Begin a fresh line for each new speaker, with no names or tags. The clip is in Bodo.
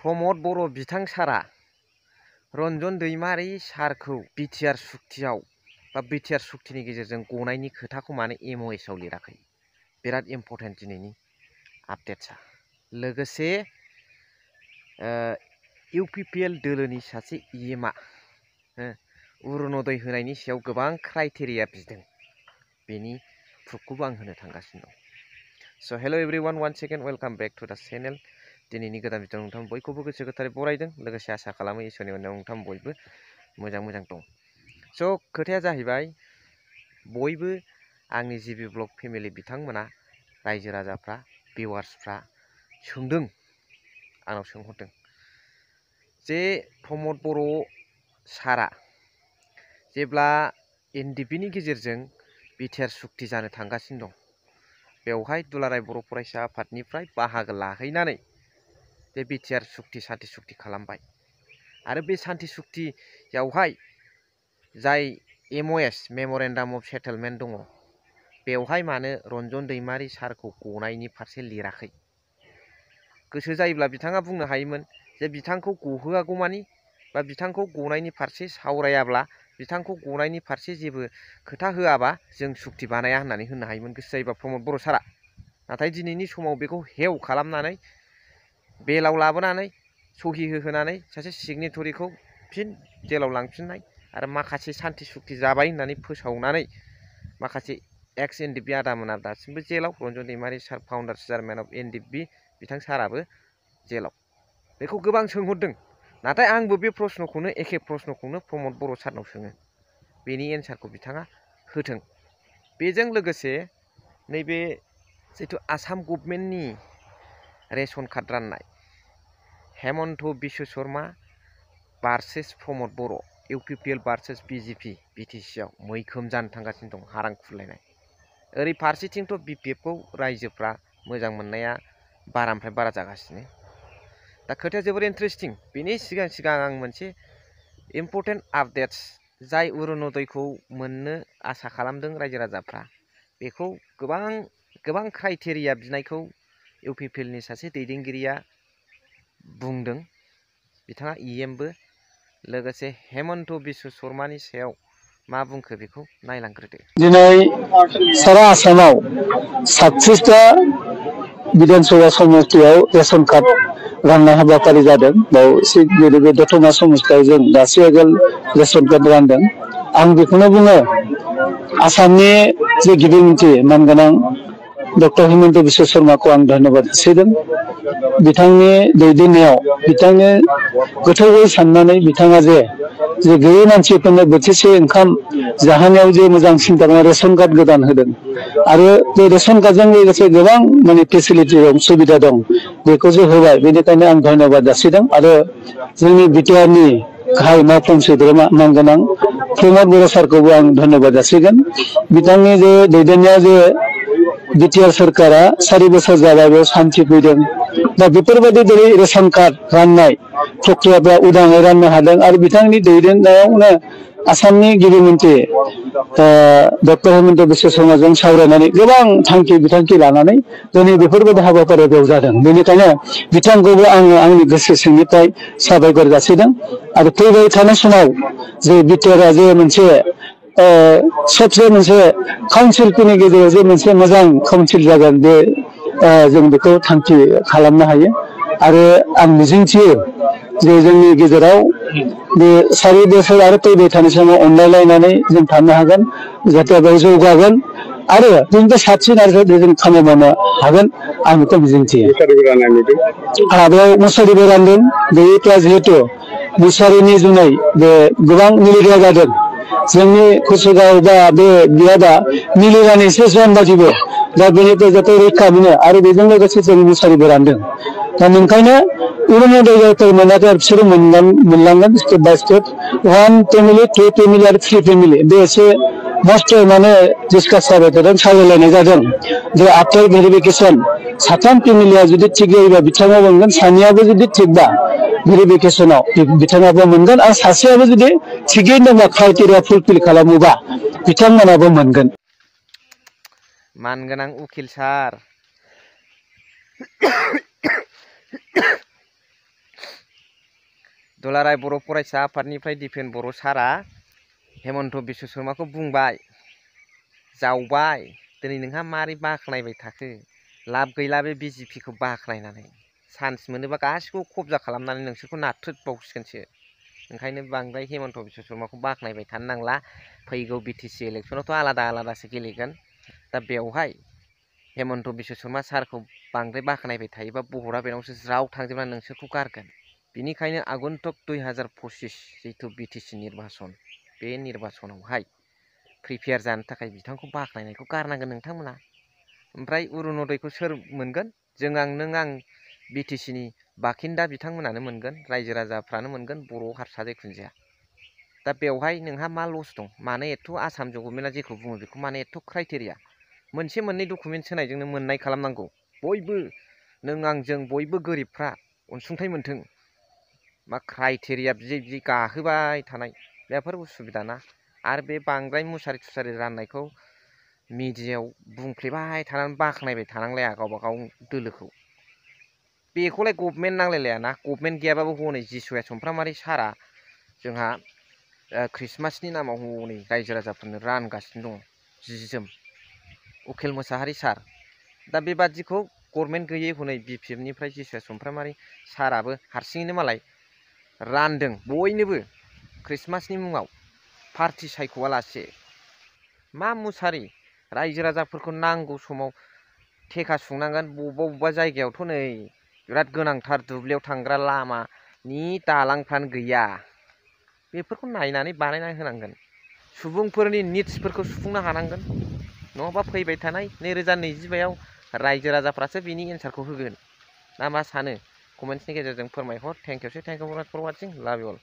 प्रमद बर' बिथां सारा रन्जन दैमारि सारखौ बिटिआर सुक्तियाव बा बिटिआर सुक्तिनि गेजेरजों गनायनि खोथाखौ मानो एमअएसआव लिराखै बिराद इम्पर्टेन्ट दिनैनि आपडेट्सआ। लोगोसे इउपिपिएल दोलोनि सासे इएमआ अरुणोदय होनायनि सायाव गोबां क्राइटेरिया बिदों बेनि प्रुफखौबो आं होनो थांगासिनो दं। So' hello' everyone one second welcome back to the channel. दिनैनि गोदान भिडिअ नोंथां बयखौबो गोसो गोथारै बरायदों। लोगोसे आसा खालामो इसोरनि अननायाव नोंथां बयबो मोजां दं। स' खोथाया जाहैबाय बयबो आंनि जिबि ब्लग फेमिलि बिथांमोना रायजो राजाफ्रा भिउवार्सफ्रा सोंदों आंनाव सोंहरदों जे प्रमद बर' सारा जेब्ला एनडिपिनि गेजेरजों बिटिआर सुक्ति जानो थांगासिनो दं बेवहाय दुलाराय बर' फरायसा आफादनिफ्राय बाहागो लाहैनानै बे बिटिआर सुक्ति सान्ति सुक्ति खालामबाय आरो बे सान्ति सुक्तियावहाय जाय एमअएस मेम'रेन्डाम अफ सेटेलमेन्ट दङ बेवहाय मानो रन्जन दैमारि सारखौ गनायनि फारसे लिराखै? गोसो जायोब्ला बिथाङा बुंनो हायोमोन जे बिथांखौ गहोआगौमानि बा बिथांखौ गनायनि फारसे सावरायाब्ला बिथांखौ गनायनि फारसे जेबो खोथा होआबा जों सुक्ति बानाया होननानै होननो हायोमोन गोसो जायोबा प्रमद बर' सारा। नाथाय दिनैनि समाव बेखौ हेव खालामनानै बेलाव लाबोनानै सहि होहोनानै सासे सिगनेटरिखौ फिन जेलाव लांफिननाय आरो माखासे सान्ति सुक्ति जाबाय होननानै फोसावनानै माखासे एक्स एनडिपि आदामोना दासिमबो जेलाव, रन्जन दैमारि सार फाउन्डार चेयारमेन अफ एनडिपि बिथां साराबो जेलाव। बेखौ गोबां सोंहरदों नाथाय आंबो बे प्रश्नखौनो एखे प्रश्नखौनो प्रमद बर' सारनाव सोङो बेनि एन्सारखौ बिथाङा होथों। बेजों लोगोसे नैबे जिथु आसाम गभर्नमेन्टनि रेशन कार्ड राननाय हेमन्त बिश्व शर्मा भार्सेस प्रमद बर' इउपिपिएल भार्सेस बिजेपि बिटिसिआव मैखोम जानो थांगासिनो दं हारां खुरलायनाय। ओरै फारसेथिंथ' बिपिएफखौ रायजोफ्रा मोजां मोननाया बारानिफ्राय बारा जागासिनो। दा खोथाया जोबोर इन्टारेस्टिं। बेनि सिगां आं मोनसे इम्पर्टेन्ट आपडेट्स जाय अरुणोदयखौ मोननो आसा खालामदों रायजो राजाफ्रा बेखौ गोबां क्राइटेरिया बिनायखौ इउपिपिएलनि सासे दैदेनगिरिया बुंदों। बिथाङा इएमबो। लोगोसे हेमन्त बिश्व शर्मानि सायाव मा बुंखो बेखौ नायलांग्रोदो।
दिनै सारा आसामाव 36टा विधानसभा समष्टियाव रेशन कार्ड राननाय हाबाफारि जादों। बाव बे दतमा समष्टियाव जों दासो आगोल रेशन कार्ड रानदों। आं बेखौनो बुङो आसामनि जे गिदिर मन्थ्रि मानगोनां डक्टर हिमन्त बिश्व शर्माखौ आं धन्यबाद होसिगोन। बिथांनि दैदेननायाव बिथांनि गोथौयै साननानै बिथाङा जे गैयै मानसिफोरनो बोथिसे ओंखाम जाहोनायाव जे मोजां सिन्था रेशन कार्ड गोदान होदों आरो बे रेशन कार्डजों लोगोसे गोबां माने फेसिलिटि दं, सुबिदा दं, बेखौ जे होबाय बेनिखायनो आं धन्यबाद जासिदों। आरो जोंनि बिटिआरनि गाहाय मावफुं सोद्रोमा मानगोनां प्रमद बर' सारखौबो आं धन्यबाद जासिगोन। बिथांनि जे दैदेननायाव जे बिटिआर सरकारा 4 बोसोर जाबाय बेयाव सान्थि फैदों। दा बेफोरबायदि जेरै रेशन कार्ड राननाय प्रक्रियाफ्रा उदाङै राननो हादों आरो बिथांनि दैदेननायावनो आसामनि गिबि मन्थ्रि डक्टर हिमन्त बिश्व शर्माजों सावरायनानै गोबां थांखि बिथांखि लानानै दिनै बेफोरबायदि हाबाफारिया बेयाव जादों। बेनिखायनो बिथांखौबो आङो आंनि गोसो सिंनिफ्राय साबायखर जासिदों। आरो फैबाय थानाय समाव जे बिटिआरआ जे मोनसे सबसे मोनसे काउन्सिलफोरनि गेजेराव जे मोनसे मोजां काउन्सिल जागोन बे जों बेखौ थांखि खालामनो हायो। आरो आं मिजिंथियो जे जोंनि गेजेराव बे 4 बोसोर आरो फैबाय थानाय समाव अनलायलायनानै जों थानो हागोन, जाहाथे बेयाव जौगागोन आरो बेनिफ्राय साबसिन आरो जों खामानि मावनो हागोन आं बेखौ मिजिंथियो। बेयाव मुसारिबो रानदों। बेनिफ्राय जिहेतु मुसारिनि जुनै बे गोबां मिलिग्रा जादों जोंनि कुसुगाव बा बे बियादा मिलिगानि एसे जन बादिबो दा बेनिफ्राय जाहाथे रैखा मोनो आरो बेजों लोगोसे जों मुसारिबो रानदों। दा नोंखायनो अरुणोदय जायफोर मोनाखै बिसोरो मोनलांगोन step by step 1 family 2 family आरो 3 फेमिलि बे एसे मस्ट माने डिसकास जाबाय थादों, सावरायलायनाय जादों जे आफ्टार भेरिफिकेसन 7 फेमिलिया जुदि थिग जायोबा बिथाङाबो मोनगोन, सानैयाबो जुदि थिगबा भेरिफिकेसनाव बिथाङाबो मोनगोन आरो सासेयाबो जुदि थिगैनो दंबा क्राइटेरिया फुलफिल खालामोबा बिथांमोनाबो मोनगोन।
मानगोनां उकिल सार दुलाराय बर' फरायसा आफादनिफ्राय दिपेन बर' सारा हेमन्त बिश्व शर्माखौ बुंबाय जावबाय दिनै नोंहा मारै बाख्नायबाय थाखो लाब गैला बे बिजेपिखौ बाख्नायनानै चान्स मोनोबा गासिखौबो कब्जा खालामनानै नोंसोरखौ नाथ्रोदबावसिगोनसो ओंखायनो बांद्राय हेमन्त बिश्व शर्माखौ बाख्नायबाय थानो नांला फैगौ बिटिसि इलेक्सनावथ' आलादा आलादासो गेलेगोन दा बेवहाय हेमन्त बिश्व शर्मा सारखौ बांद्राय बाख्नायबाय थायोबा बहरा बेनावसो ज्राव थांजोबना नोंसोरखौ गारगोन बिनिखायनो आगन्तक 2025 जिथु बिटिसि निर्बासन बे निर्बासनावहाय प्रिपेयार जानो थाखाय बिथांखौ बाख्नायनायखौ गारनांगोन नोंथांमोना ओमफ्राय अरुण'दयखौ सोर मोनगोन जों नों आं बिटिसिनि बाखिन्दा बिथांमोनानो मोनगोन रायजो राजाफ्रानो मोनगोन बर' हारसा जिखुनु जाया दा बेवहाय नोंहा मा लस दं मानो एथ' आसाम गभर्नमेन्टआ जेखौ बुङो बेखौ मानो एथ' क्राइटेरिया मोनसे मोननै डकुमेन्ट होनायजोंनो मोननाय खालामनांगौ बयबो नों आंजों बयबो गोरिबफ्रा अनसुंथाइ मोन्थों मा क्राइटेरिया बिदि गाहोबाय थानाय बेफोर उसुबिदा ना आरो बे बांद्राय मुसारि थुसारि राननायखौ मिडियायाव बुंफ्लेबाय थानानै बाख्नायबाय थानांलाया गावबा गाव दोलोखौ बेखौलाय गभर्नमेन्ट नांलायलाया ना गभर्नमेन्ट गैयाबाबो हनै जिसुआ समफ्रामारि सारा जोंहा ख्रिस्टमासनि नामाव हनै रायजो राजाफोरनो रानगासिनो दङ जि जोम उखिल मोसाहारि सार दा बेबादिखौ गभर्नमेन्ट गैयै हनै बिपिएफनिफ्राय जिसुआ समफ्रामारि साराबो हारसिङैनो मालाय रानदों बयनोबो ख्रिस्टमासनि मुङाव पार्टि सायख'वालासे मा मुसारि रायजो राजाफोरखौ नांगौ समाव थेखा सुंनांगोन बबेबा जायगायावथ' नै बिराद गोनांथार दुब्लियाव थांग्रा लामानि दालांफ्रानो गैया बेफोरखौ नायनानै बानायना होनांगोन सुबुंफोरनि निड्सफोरखौ सुफुंनो हानांगोन नङाबा फैबाय थानाय 2025आव रायजो राजाफ्रासो बिनि एन्सारखौ होगोन ना मा सानो कमेन्ट्सनि गेजेरजों फोरमायहर थेंक इउ फर वाचिं लाभ इउ अल